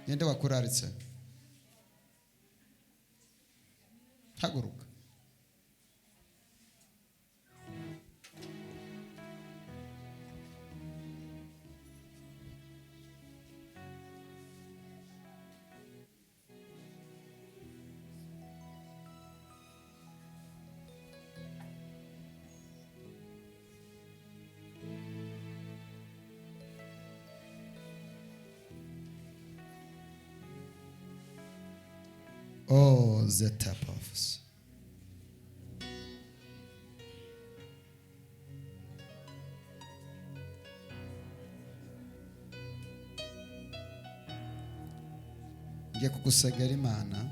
Ninde wakuraritse? Haguruka. Oh, the type of ngiye kugusegera Imana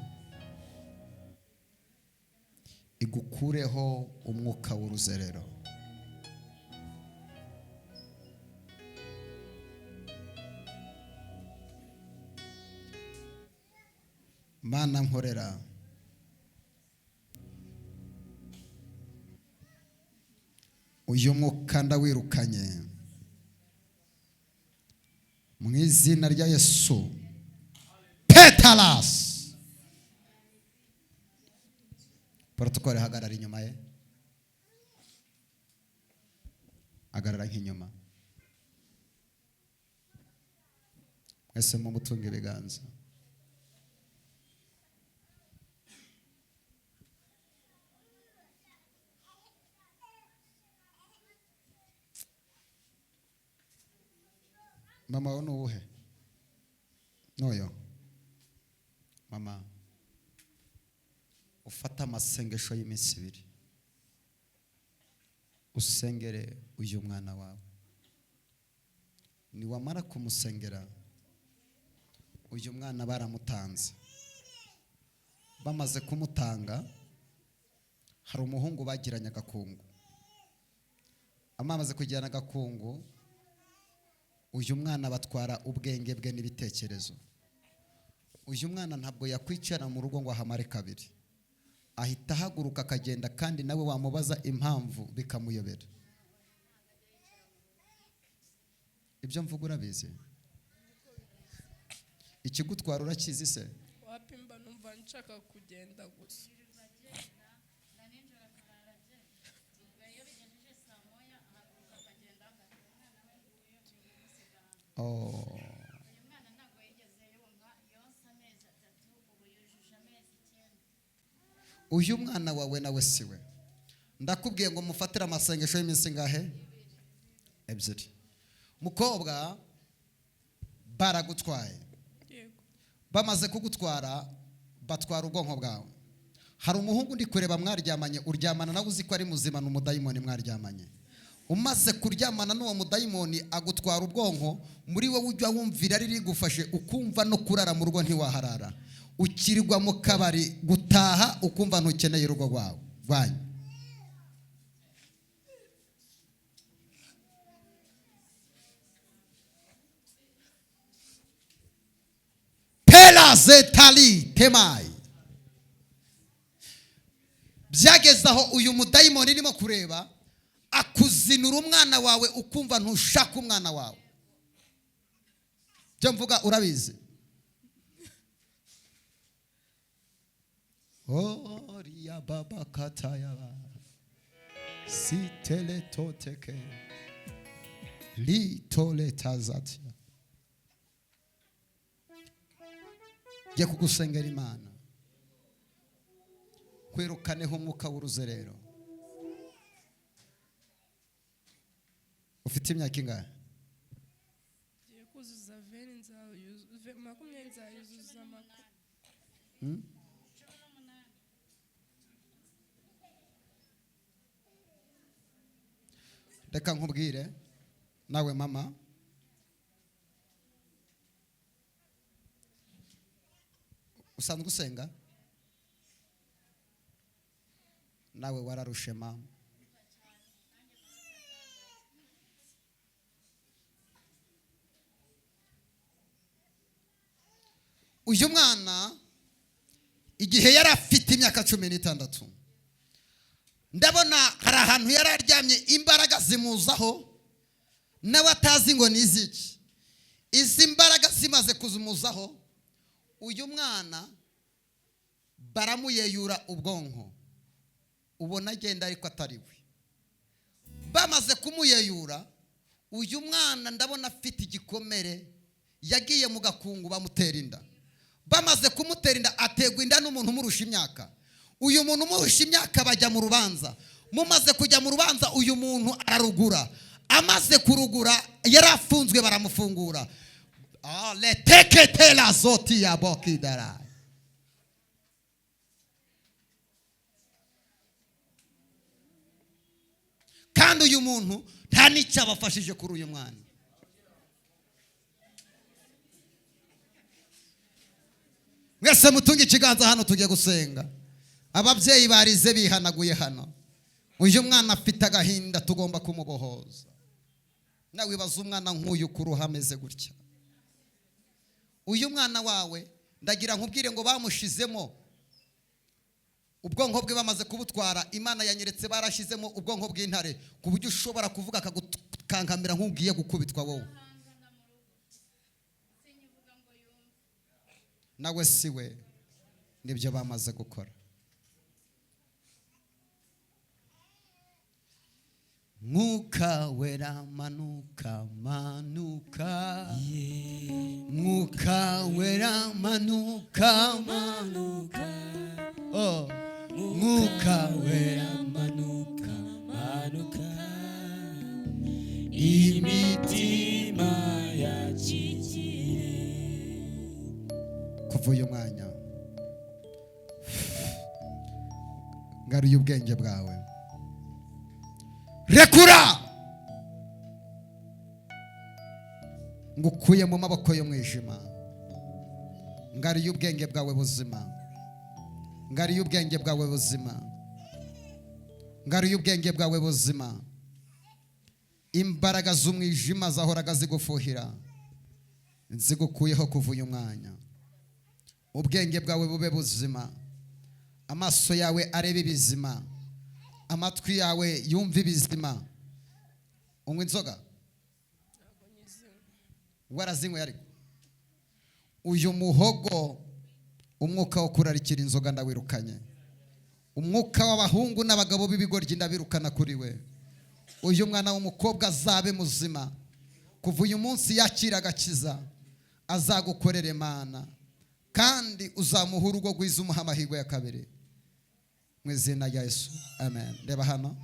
igukureho umwuka w'uruzerero. Mana nkorera, uyu mwuka ndawirukanye mu izina rya Yesu. Petalas protocole, hagarara inyuma ye, hagarara nk'inyuma. Mwese mumutunga ibiganza. Mama wawe ni uwuhe? N'uyu mama, ufate amasengesho y'iminsi 2 usengere uyu mwana wawe. Niwamara kumusengera, uyu mwana baramutanze. Bamaze kumutanga, hari umuhungu bagiranye agakungu. Amaze kugirana agakungu, uyu mwana batwara ubwenge bwe n'ibitekerezo. Uyu mwana ntabwo yakwicara mu rugo ngo ahamare kabiri, ahita ahaguruka akagenda, kandi nawe wamubaza impamvu bikamuyobera. Ibyo mvuga urabizi? Ikigutwara urakizi se? Wapi, mba numva nshaka kugenda gusa. Oh. Uyu mwana wawe nawe siwe. Ndakubwiye ngo mufatire amasengesho y'iminsi ngahe? 2. Mukobwa, baragutwaye. Yego. Bamaze kugutwara, batwara ubwonko bwawe. Hari umuhungu ndi kureba mwaryamanye, uryamana nawe uzi ko ari muzima, ni umudayimoni mwaryamanye. Umaze kuryamana n'uwo mudayimoni agutwara ubwonko, muri wowe ujya wumvira ari rigufashe, ukumva no kurara mu rugo ntiwaharara. Ukirirwa mu kabari, gutaha ukumva ntukeneye urugo rwawe rwanyu. Perazetali temayi. Byageze aho uyu mudayimoni irimo kureba akuzinura umwana wawe, ukumva ntushaka umwana wawe. Byo mvuga urabizi? Oria baba kataya siteletoteke litoletazati. Jya kugusengera Imana kwirukaneho umwuka w'uruzerero. Ufite imyaka ingahe? Ngiye kuzuza veni, nzayuzuza 20, nzayuzuza makumyabiri. Reka nkubwire nawe mama, usanzwe usenga? Nawe wararushe mama. Uyu mwana igihe yari afite imyaka 16, ndabona hari ahantu yari aryamye imbaraga zimuzaho, nawe atazi ngo ni iziki. Izi mbaraga zimaze kuzumuzaho, Uyu mwana baramuyeyura ubwonko, ubona agenda ariko atari we. Bamaze kumuyeyura, uyu mwana ndabona afite igikomere, yagiye mu gakungu bamutera inda. Bamaze kumutera inda, ategwa inda n'umuntu umurusha imyaka. Uyu muntu umurusha imyaka bajya mu rubanza. Mumaze kujya mu rubanza, uyu muntu ararugura. Amaze kurugura, yari afunzwe baramufungura. Leteketela zoti ya bokidara. Kandi uyu muntu nta n'icyo abafashije kuri uyu mwana. Mwese mutunge ikiganza hano, tugiye gusenga. Ababyeyi barize bihanaguye hano. Uyu mwana afite agahinda, tugomba kumubohoza. Nawe wibaza umwana nk'uyu kuruha ameze gutya. Uyu mwana wawe ndagira nkubwire ngo bamushizemo ubwonko bwe, bamaze kubutwara. Imana yanyeretse barashizemo ubwonko bw'intare, ku buryo ushobora kuvuga akagukankamira nk'ugiye gukubitwa wowe. Nawe si we, nibyo bamaze gukora. Mwuka wera manuka, manuka. Mwuka wera manuka, manuka. Oh, Mwuka wera manuka, manuka. Imitima yacikiye. Kuva uyu mwanya ngaruye ubwenge bwawe, rekura ngukuye mu maboko y'umwijima. Ngaruye ubwenge bwawe buzima, ngaruye ubwenge bwawe buzima, ngaruye ubwenge bwawe buzima. Imbaraga z'umwijima zahoraga zigufuhira zigukuyeho kuva uyu mwanya. Ubwenge bwawe bube buzima, amaso yawe arebe ibizima, amatwi yawe yumve ibizima. Unywa inzoga? Warazinyweye? Ariko uyu muhogo, umwuka wo kurarikira inzoga ndawirukanye. Umwuka w'abahungu n'abagabo b'ibigoryi ndabirukana kuri we. Uyu mwana w'umukobwa azabe muzima kuva uyu munsi, yakira agakiza, azagukorera Imana, kandi uzamuha urugo rwiza, umuha amahirwe ya kabiri mu izina rya Yesu, amen. Reba hano,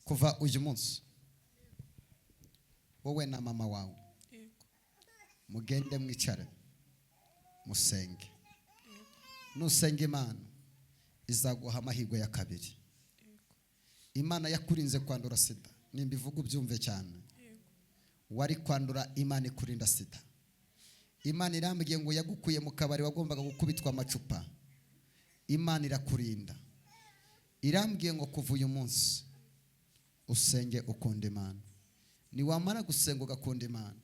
kuva uyu munsi wowe na mama wawe mugende mwicare musenge. Nusenga, Imana izaguha amahirwe ya kabiri. Imana yakurinze kwandura sida, nimba ivuga ubyumve cyane. Wari kwandura, Imana ikurinda sida. Imana irambwiye ngo yagukuye mu kabari wagombaga gukubitwa amacupa, Imana irakurinda. Irambwiye ngo kuva uyu munsi usenge ukunda Imana. Niwamara gusenga ugakunda Imana,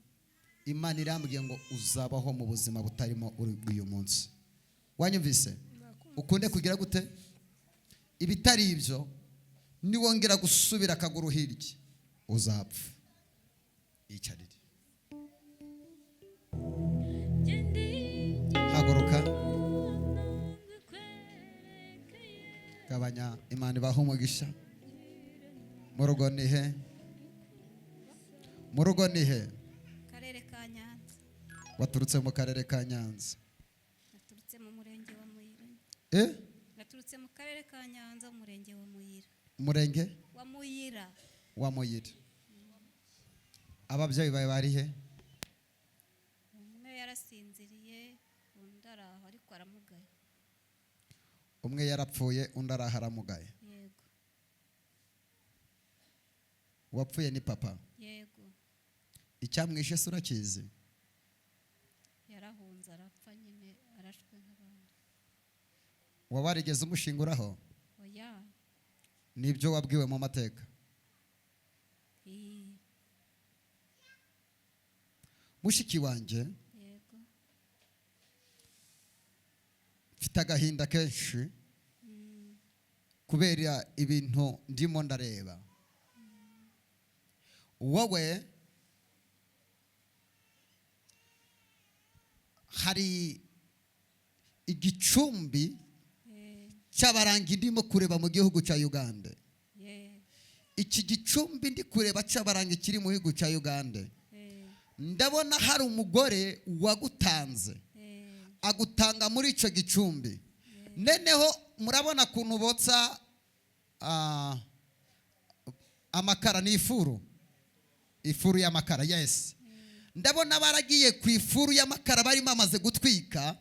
Imana irambwiye ngo uzabaho mu buzima butarimo uyu munsi. Wanyumvise? Ukunde kugira gute? Ibitari ibyo, niwongera gusubira akaguru hirya, uzapfa. Yicarire, haguruka, gabanya. Imana ibaha umugisha. Mu rugo ni he? Mu rugo ni he? Karere ka Nyanza. Waturutse mu karere ka Nyanza? Naturutse mu murenge wa Muyira. Eh? Naturutse mu karere ka Nyanza, umurenge wa Muyira. Umurenge? Wa Muyira. Wa Muyira. Ababyeyi bawe bari he? Umwe yarasinziriye, undi araho ariko aramugaye. Umwe yarapfuye, undi araho aramugaye? Yego. Uwapfuye ni papa? Yego. Icyamwishe se urakizi? Yarahunze arapfa nyine, arashwe nk'abandi. Waba warigeze umushinguraho? Oya. Nibyo wabwiwe mu mateka? Ii. Mushiki wanjye, Yego. mfite agahinda kenshi kubera ibintu ndimo ndareba. Wowe hari Hari igicumbi cy'abarangi ndimo kureba mu gihugu cya Uganda. Iki gicumbi ndi kureba cy'abarangi kiri mu gihugu cya Uganda, ndabona hari umugore wagutanze, agutanga muri icyo gicumbi. Noneho murabona ukuntu botsa amakara, ni ifuru y'amakara. Yes, ndabona baragiye ku ifuru y'amakara barimo bamaze gutwika,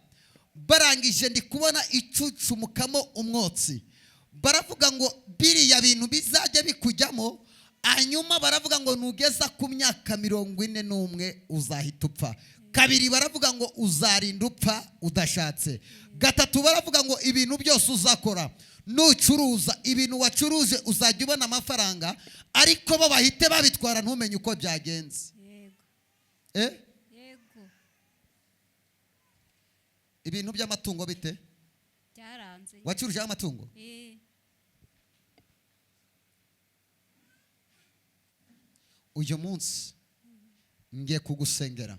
barangije ndi kubona icucumukamo umwotsi. Baravuga ngo biriya bintu bizajya bikujyamo, hanyuma baravuga ngo nugeza ku myaka 41 uzahita upfa. Kabiri, baravuga ngo uzarinda upfa udashatse. Gatatu, baravuga ngo ibintu byose uzakora, nucuruza, ibintu wacuruje uzajya ubona amafaranga, ariko bo bahite babitwara, ntumenye uko byagenze. Yego. Eh? Yego. Ibintu by'amatungo bite? Byaranze. Wacurujeho amatungo? Eh. Uyu munsi ngiye kugusengera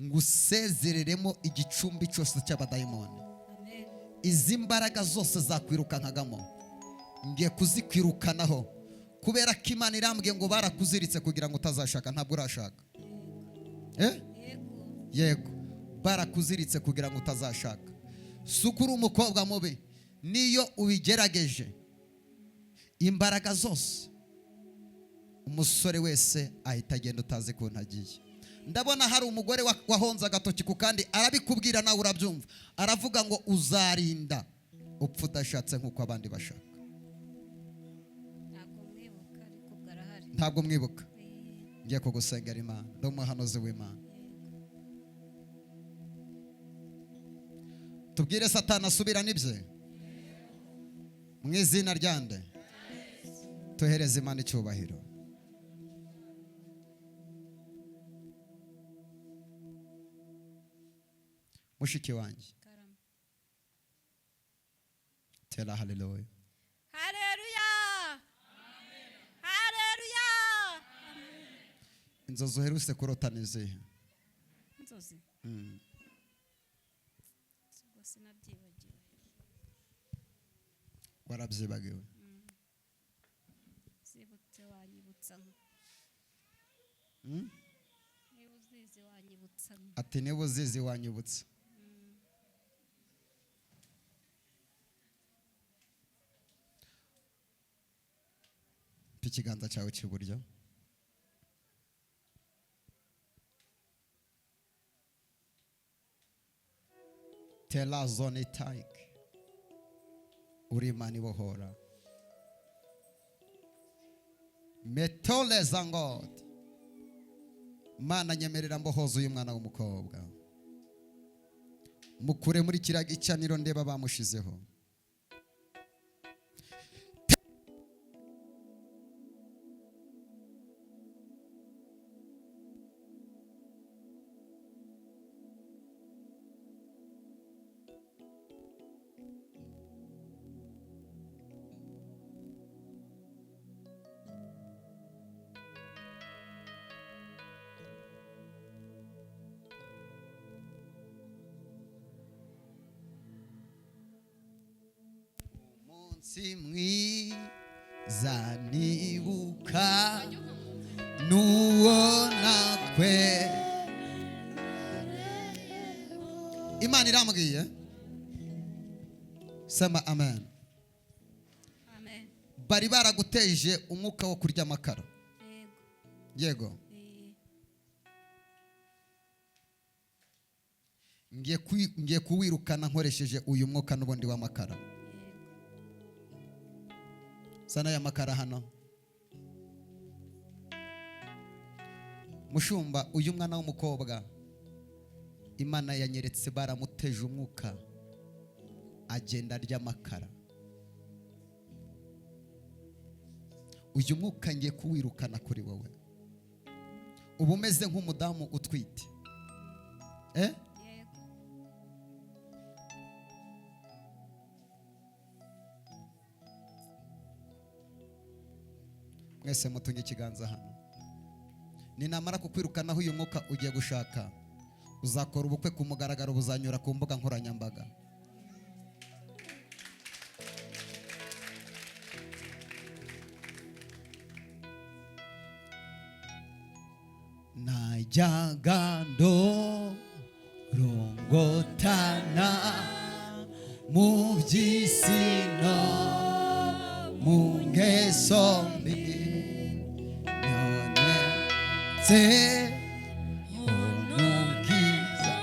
ngusezereremo igicumbi cyose cy'abadayimoni. Amen. Izi mbaraga zose zakwirukankagamo ngiye kuzikwirukanaho, kubera ko Imana irambwiye ngo barakuziritse kugira ngo utazashaka. Ntabwo urashaka, eh? Yego. Yego, barakuziritse kugira ngo utazashaka. Si uko uri umukobwa mubi, niyo ubigerageje imbaraga zose, umusore wese ahita agenda utazi ukuntu agiye. Ndabona hari umugore wahonze agatoki ku kandi, arabikubwira nawe urabyumva, aravuga ngo uzarinda upfa udashatse nk'uko abandi bashaka. Ntabwo mwibuka, ariko ubwo arahari. Ntabwo mwibuka. Ngiye kugusengera Imana, ndi umuhanuzi w'Imana. Tubwire Satani asubirane ibye mu izina ryande. Tuhereze Imana icyubahiro. Mushiki wanjye. Karame. Tera haleluya. Haleluya, haleluya. Inzozi uherutse kurota ni izihe? Inzozi? Ubwo sinabyibagiwe. Warabyibagiwe? Zibutse wanyibutsa. Niba uzizi wanyibutsa. Ati niba uzizi wanyibutsa. Mpa ikiganza cyawe cy'iburyo. Tera zone tayike. Uri Imana ibohora. Metole zangod. Mana, nyemerera mbohoza uyu mwana w'umukobwa, mukure muri kiriya gicaniro ndeba bamushizeho. Umunsi mwiza nibuka nuwo nakwe. Imana irambwiye, sema amen. Amen. Bari baraguteje umwuka wo kurya amakara. Yego. Yego. Ngiye kuwirukana nkoresheje uyu mwuka n'ubundi w'amakara. Sana ya makara hano. Mushumba, uyu mwana w'umukobwa Imana yanyeretse baramuteje umwuka agenda arya amakara. Uyu mwuka ngiye kuwirukana kuri wowe. Uba umeze nk'umudamu utwite, eh? Yego. Mwese mutunge ikiganza hano. Ninamara kukwirukanaho uyu mwuka, ugiye gushaka. Uzakora ubukwe ku mugaragaro, buzanyura ku mbuga nkoranyambaga. Najyaga ndorongotana mu by'isi no mu ngeso mbi, none nse umukiza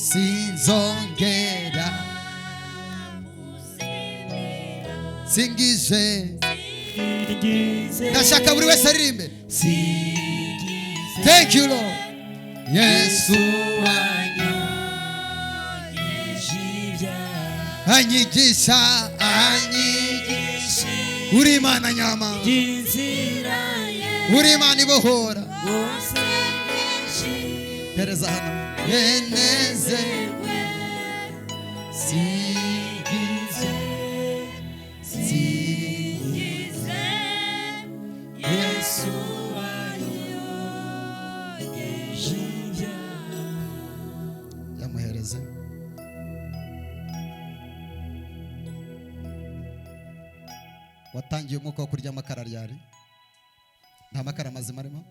sinzongera singije. Ndashaka buri wese aririmbe. Thank you Lord. Yesu anyigisha, anyigisha. Uri Imana nyama, uri Imana ibohora. Pereza hano yenezerwe, singize, singize Yesu wanyogeje. Yamuhereze. Watangiye umwuka wo kurya amakara ryari? Nta makara mazima arimo,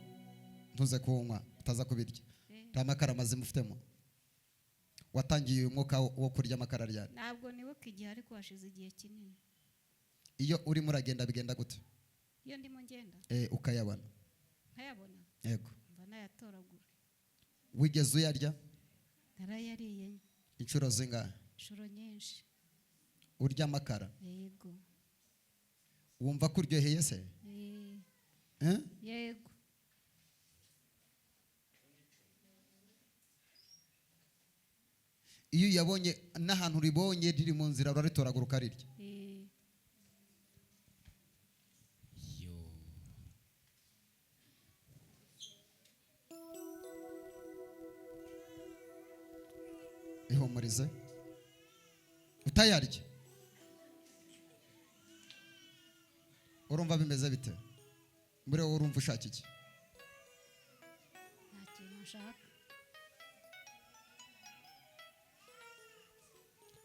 ntuze kuwunywa utaza kubirya. Nta makara mazima ufitemo. Watangiye uyu mwuka wo kurya amakara ryari? Ntabwo nibuka igihe, ariko hashize igihe kinini. Iyo urimo uragenda bigenda gute? Iyo ndimo ngenda ukayabona. Nkayabona. Yego. Mba nayatoragura. Wigeze uyarya? Narayariye. Inshuro zingahe? Inshuro nyinshi. Urya amakara? Yego. Wumva ko uryoheye se? Yego. Iyo uyabonye n'ahantu uribonye riri mu nzira uraritoragura ukarirya. Ihumurize utayarya. Urumva bimeze bite? Muri wowe urumva ushaka iki? Nta kintu nshaka.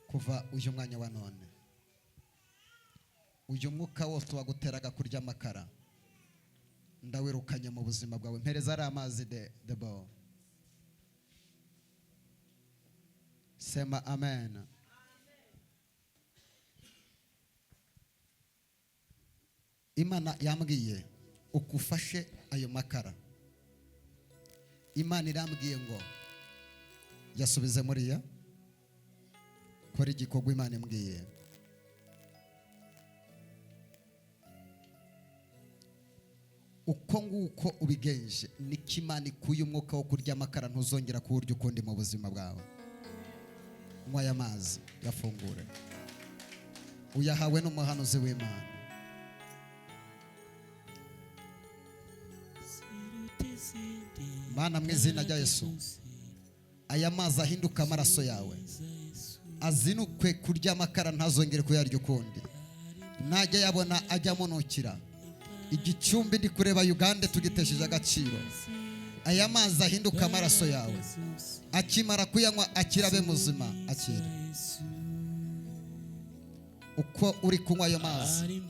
Kuva uyu mwanya wa none, uyu mwuka wose waguteraga kurya amakara ndawirukanye mu buzima bwawe. Mpereza ari amazi de bo. Sema amen. Imana yambwiye ukufashe ayo makara. Imana irambwiye ngo yasubize muriya kora igikorwa Imana imbwiye. Uko nguko ubigenje niko Imana ikuye umwuka wo kurya amakara, ntuzongera kuwurya ukundi mu buzima bwawe. Nywa aya mazi yafungure, uyahawe n'umuhanuzi w'Imana. Mana mu izina rya Yesu, aya mazi ahinduka amaraso yawe, azinukwe kurya amakara ntazongere kuyarya ukundi. Najya yabona ajya amunukira. Igicumbi ndi kureba Uganda tugitesheje agaciro. Aya mazi ahinduka amaraso yawe, akimara kuyanywa akirabe muzima. Akira uko uri kunywa ayo mazi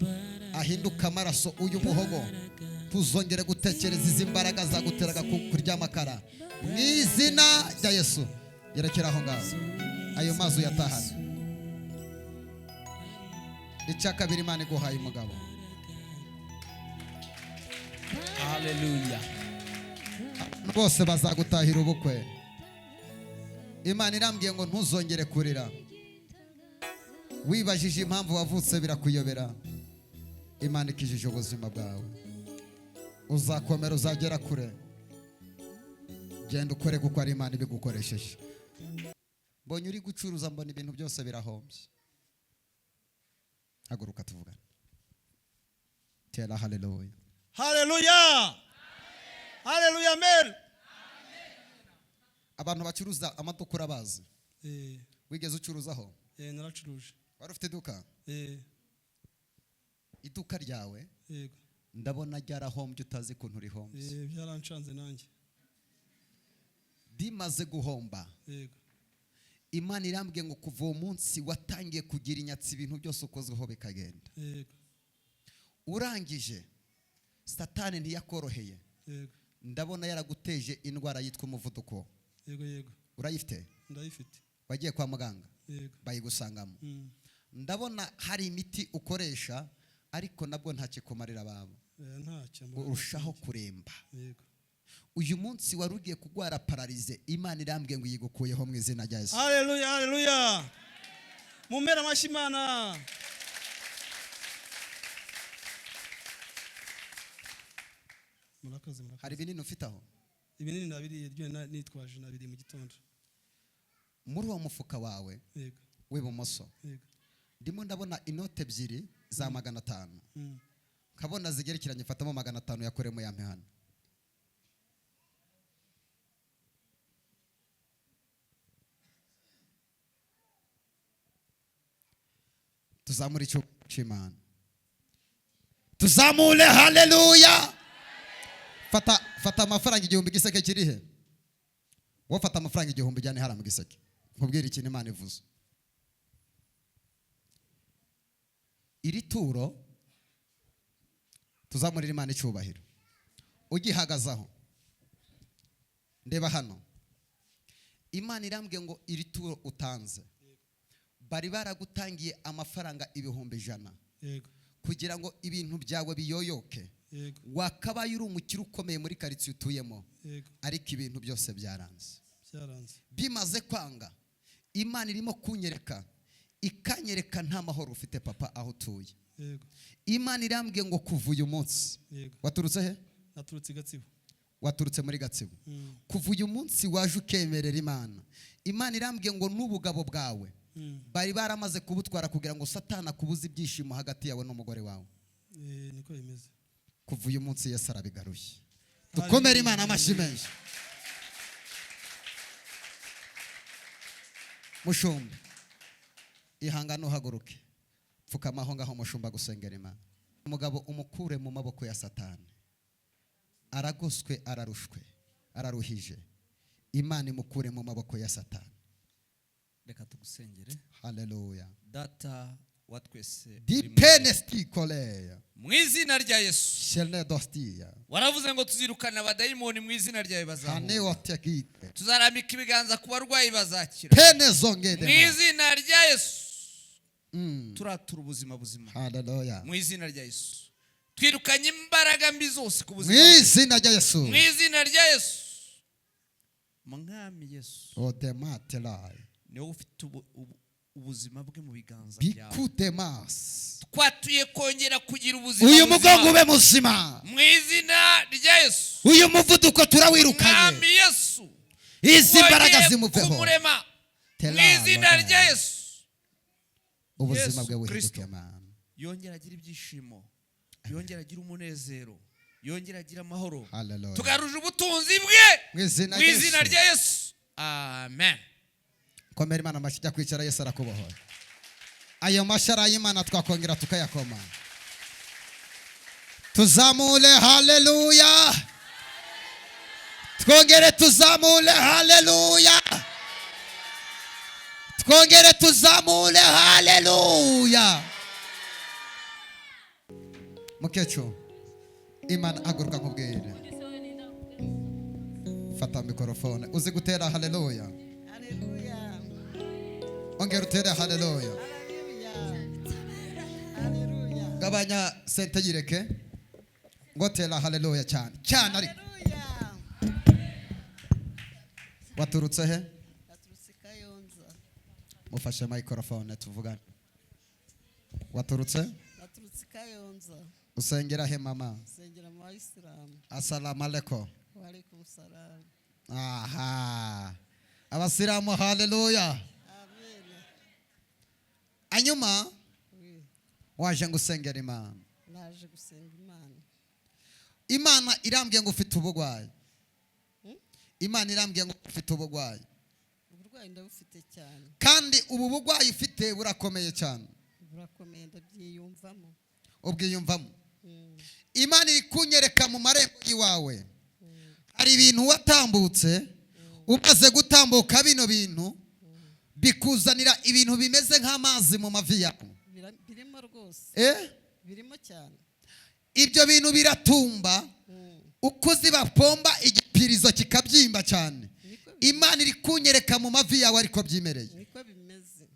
ahinduka amaraso, uyu muhogo tuzongere gutekereza izi mbaraga zaguteraga kurya amakara mu izina rya Yesu. Yerekera aho ngaho, ayo mazi uyatahane. Icya kabiri, Imana iguhaye umugabo. Haleluya. Bose bazagutahira ubukwe. Imana irambwiye ngo ntuzongere kurira. Wibajije impamvu wavutse birakuyobera. Imana ikijije ubuzima bwawe, uzakomera, uzagera kure. Genda ukore kuko ari Imana ibigukoresheje. Mbonye uri gucuruza, mbona ibintu byose birahombye. Haguruka tuvugane. Tera haleluya. Haleluya. Haleluya amen. Abantu bacuruza amaduka urabazi? Wigeze ucuruzaho? Naracuruje. Wari ufite iduka? Iduka ryawe? Yego. Ndabona ryarahombye utazi kuntu rihombye. Byaranshanze nanjye. Dimaze guhomba. Yego. Imana irambwiye ngo kuva uwo munsi watangiye kugira inyatsi, ibintu byose ukozeho bikagenda. Yego. Urangije Satani ntiyakoroheye. Yego. Ndabona yaraguteje indwara yitwa umuvuduko. Yego, yego. Urayifite? Ndayifite. Wagiye kwa muganga? Yego. Bayigusangamo. Ndabona hari imiti ukoresha ariko nabwo ntakikumarira babo. Ntacyo. Urushaho kuremba. Yego. Uyu munsi wari ugiye kugwara pararize, Imana irambwiye ngo yigukuyeho mu izina rya Yesu. Haleluya, haleluya. Mumera amashyi Imana. Murakoze, murakoze. Hari ibinini ufite aho? Ibinini nabiriye ryo nitwaje nabiri mu gitondo. Muri uwo mufuka wawe Yego. w'ibumoso. Yego. Ndimo ndabona inote ebyiri za 500. Kabona zigerekeranye, fatamo 500 yakoremo yampe hano. Tuzamure icyo cy'Imana. Tuzamure haleluya. Fata amafaranga 1000 giseke kiri he? Wowe fata amafaranga 1000 ujyane hara mu giseke. Nkubwire ikintu Imana ivuze. Iri turo tuzamurira Imana icyubahiro. Ugihagazaho. Ndeba hano. Imana irambwiye ngo iri turo utanze. Bari baragutangiye amafaranga 100,000. Yego. Kugira ngo ibintu byawe biyoyoke. Yego. Wakabaye uri umukire ukomeye muri quartier utuyemo. Yego. Ariko ibintu byose byaranze. Byaranze. Bimaze kwanga. Imana irimo kunyereka, ikanyereka nta mahoro ufite papa aho utuye. Yego. Imana irambwiye ngo kuva uyu munsi. Yego. Waturutse he? Naturutse Gatsibo. Waturutse muri Gatsibo. Kuva uyu munsi waje ukemerera Imana. Imana irambwiye ngo n'ubugabo bwawe bari baramaze kubutwara kugira ngo Satana akubuze ibyishimo hagati yawe n'umugore wawe. Niko bimeze. Kuva uyu munsi Yesu arabigaruye. Dukomere Imana amashyi menshi. Mushumba, ihangane uhaguruke. Pfukama aho ngaho mushumba gusengera Imana. Umugabo umukure mu maboko ya Satani. Aragoswe, ararushwe, araruhije. Imana imukure mu maboko ya Satani. Reka tugusengere. Haleluya. Data wa twese Di penesti kolea. mu izina rya Yesu. Shele dostia. Waravuze ngo tuzirukana abadayimoni mu izina ryawe bazahunga. Haneo tekite. Tuzaramika ibiganza ku barwayi bazakira. Pene zongede. Mu izina rya Yesu. Turatura ubuzima buzima. Haleluya. Mu izina rya Yesu. Twirukanye imbaraga mbi zose ku buzima. Mu izina rya Yesu. Mu izina rya Yesu. Mwami Yesu. Odematela. Niwe ufite ubuzima bwe mu biganza byawe. Bikudemas. Twatuye kongera kugira ubuzima. Uyu mugongo ube muzima. Mu izina rya Yesu. Uyu muvuduko turawirukanye. Mwami Yesu. Izi mbaraga zimuveho. Kumurema. Mu izina rya Yesu. Ubuzima bwe buhinduke Mana. Yongera agira ibyishimo. Yongera agira umunezero. Yongera agira amahoro. Haleluya. Tugaruje ubutunzi bwe. Mu izina rya Yesu. Amen. Komera Imana amashyi, jya kwicara Yesu arakubohora. Ayo mashyi ari ay'Imana twakongera tukayakoma. Tuzamure haleluya. Twongere tuzamure haleluya. Twongere tuzamure haleluya. Mukecuru, Imana aguruka nkubwire. Fata mikrofone. Uzi gutera haleluya. Ongera utere haleluya. Gabanya sente yireke. Ngotera haleluya cyane. Cyane ariko. Waturutse he? Naturutse Kayonza. Mufashe microphone tuvugane. Waturutse? Naturutse Kayonza. Usengera he mama? Usengera mu Bayisilamu. Assalamu alaikum. Wa alaikum salam. Aha. Abasilamu haleluya. Amen. Anyuma waje ngusengera Imana. Naje gusenga Imana. Imana irambwiye ngo ufite ubugwayi. Imana irambwiye ngo ufite ubugwayi. Uburwayi ndabufite cyane. Kandi ubu bugwayi ufite burakomeye cyane. Burakomeye ndabyiyumvamo. Ubwiyumvamo. Imana iri kunyereka mu marembo y'iwawe. Hari ibintu watambutse Umaze gutambuka bino bintu bikuzanira ibintu bimeze nk'amazi mu mavi yawe. Birimo rwose. Birimo cyane. Ibyo bintu biratumba, uko zibapomba igipirizo kikabyimba cyane. Imana iri kunyereka mu mavi yawe ariko byimereye. Niko bimeze.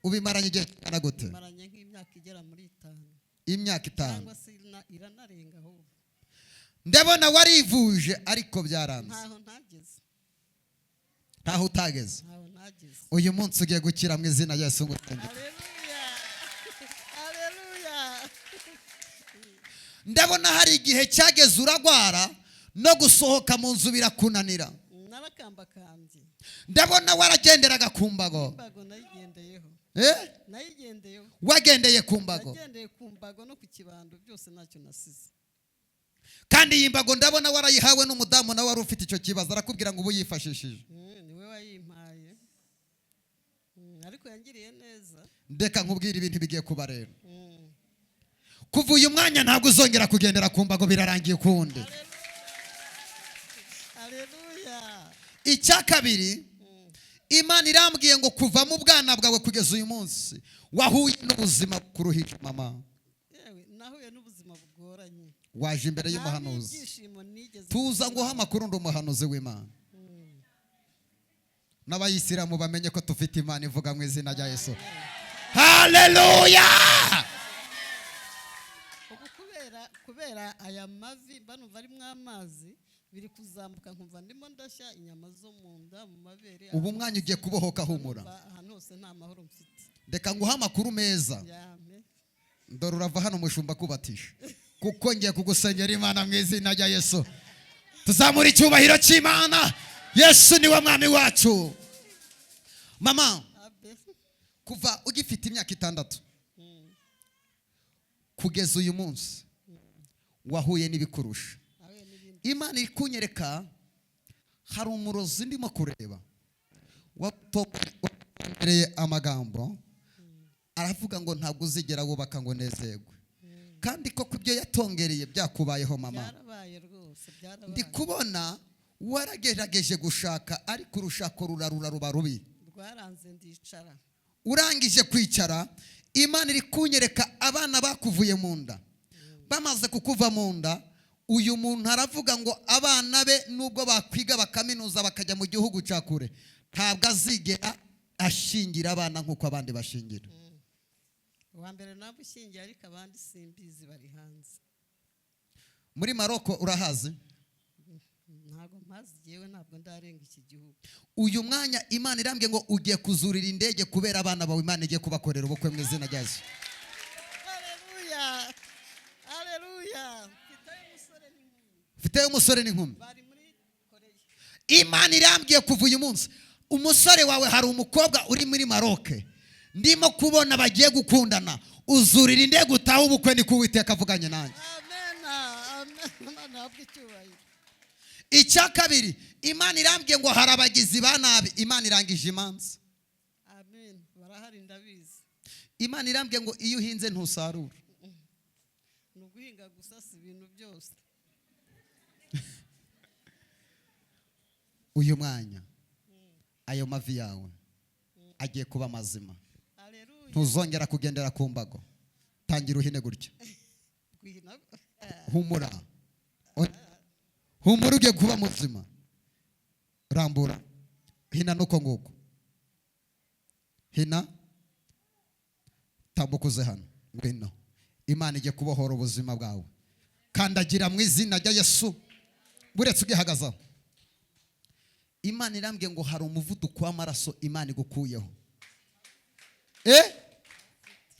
Ubimaranye igihe kingana gute? Maranye nk'imyaka igera muri 5. Imyaka 5. Cyangwa se iranarenga ahubwo. Ndabona warivuje ariko byaranze. Ntaho ntageze. Ntaho utageze. Ntaho ntageze. Uyu munsi ugiye gukira mu izina rya Yesu ngutenge. Haleluya. Haleluya. Ndabona hari igihe cyageze uragwara no gusohoka mu nzu birakunanira. Narakambakambye. Ndabona waragenderaga ku mbago. Imbago nayigendeyeho. Nayigendeyeho. Wagendeye ku mbago. Nagendeye ku mbago no ku kibando byose ntacyo nasize. Kandi iyi mbago ndabona warayihawe n'umudamu nawe wari ufite icyo kibazo, arakubwira ngo ubu yifashishije. Niwe wayimpaye. Ariko yangiriye neza. Ndeka nkubwire ibintu bigiye kuba rero. Kuva uyu mwanya ntabwo uzongera kugendera ku mbago, birarangiye ukundi. Haleluya. Icya kabiri, Imana irambwiye ngo kuva mu bwana bwawe kugeza uyu munsi wahuye n'ubuzima kuruhije mama. Yewe, nahuye n'ubuzima bugoranye. Waje imbere y'umuhanuzi. Tuza nguha amakuru, ndi umuhanuzi w'Imana. N'abayisilamu bamenye ko tufite Imana ivuga mu izina rya Yesu. Haleluya. Ubu kubera aya mavi banumva ari mwamazi biri kuzamuka, nkumva ndimo ndashya inyama zo mu nda, mu mabere. Ubu mwanya ugiye kubohoka, humura. Ahantu hose nta mahoro mfite. Reka nguha amakuru meza. Ndora urava hano mushumba kubatisha, kuko ngiye kugusengera Imana mu izina rya Yesu. Tuzamura icyubahiro cy'Imana. Yesu niwe mwami wacu. Mama, kuva ugifite imyaka 6 kugeza uyu munsi wahuye n'ibikurusha. Imana iri kunyereka hari umurozi ndimo kureba watongereye amagambo, aravuga ngo ntabwo uzigera wubaka ngo nezerwe. Kandi koko ibyo yatongereye byakubayeho mama. Byarabaye rwose, byarabaye. Ndi kubona waragerageje gushaka ariko urushako rurarura ruba rubi. Rwaranze ndicara. Urangije kwicara, Imana iri kunyereka abana bakuvuye mu nda. Bamaze kukuva mu nda, uyu muntu aravuga ngo abana be nubwo bakwiga bakaminuza bakajya mu gihugu cya kure, ntabwo azigera ashingira abana nkuko abandi bashingira. Uwa mbere nabushingiye ariko abandi simbizi bari hanze. Muri Maroko urahazi? Ntabwo mpazi, yewe ntabwo ndarenga iki gihugu. Uyu mwanya Imana irambye ngo ugiye kuzurira indege kubera abana bawe, Imana igiye kubakorera ubukwe mu izina rya Yesu. Haleluya. Haleluya. Mfite umusore n'inkumi. Bari muri Korea. Imana irambwiye kuva uyu munsi umusore wawe hari umukobwa uri muri Maroc ndimo kubona bagiye gukundana, uzurira indege utaha ubukwe, ni kuwiteka avuganye nanjye. Amen. Amen. Ntabwo icyubahiro. Icya kabiri, Imana irambwiye ngo hari abagizi ba nabi, Imana irangije imanza. Amen. Barahari ndabizi. Imana irambwiye ngo iyo uhinze ntusarura. Ni uguhinga gusa si ibintu byose. Uyu mwanya ayo mavi yawe agiye kuba mazima. Ntuzongera kugendera ku mbago. Tangira uhine gutya. Humura. Humura ugiye kuba muzima. Rambura. Hina nuko nguko. Hina. Tambukuze hano. Ngwino. Imana igiye kubohora ubuzima bwawe. Kandagira mu izina rya Yesu. Buretse ugihagazaho. Imana irambwiye ngo hari umuvuduko w'amaraso Imana igukuyeho.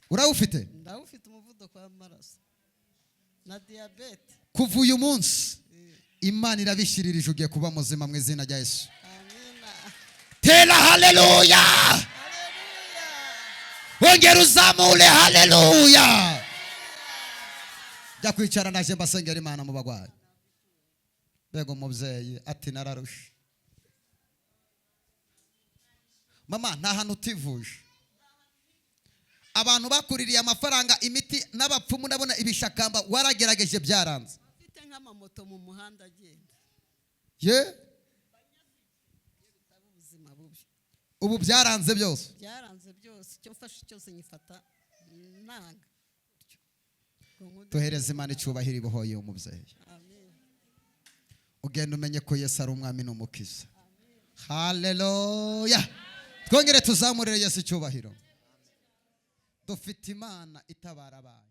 Urawufite? Ndawufite umuvuduko w'amaraso na diabete. Kuva uyu munsi Imana irabishiririje ugiye kuba muzima mu izina rya Yesu. Amen. Tera haleluya. Haleluya. Ongera uzamure haleluya. Jya kwicara naje mbasengera Imana mu bagwayi. Bego umubyeyi ati nararushe. Mama, nta hantu utivuje. Abantu bakuririye amafaranga, imiti n'abapfumu, ndabona ibishakamba waragerageje byaranze. Mfite nk'amamoto mu muhanda agenda. Ye? ubuzima bubi. Ubu byaranze byose. Byaranze byose, icyo mfashe cyose nyifata nanga. Ubwo Duhereze Imana icyubahiro ibohoye umubyeyi. Amen. Ugenda umenye ko Yesu ari umwami n'umukiza. Haleluya! Twongere tuzamurire Yesu icyubahiro. Dufite Imana itabara abayo.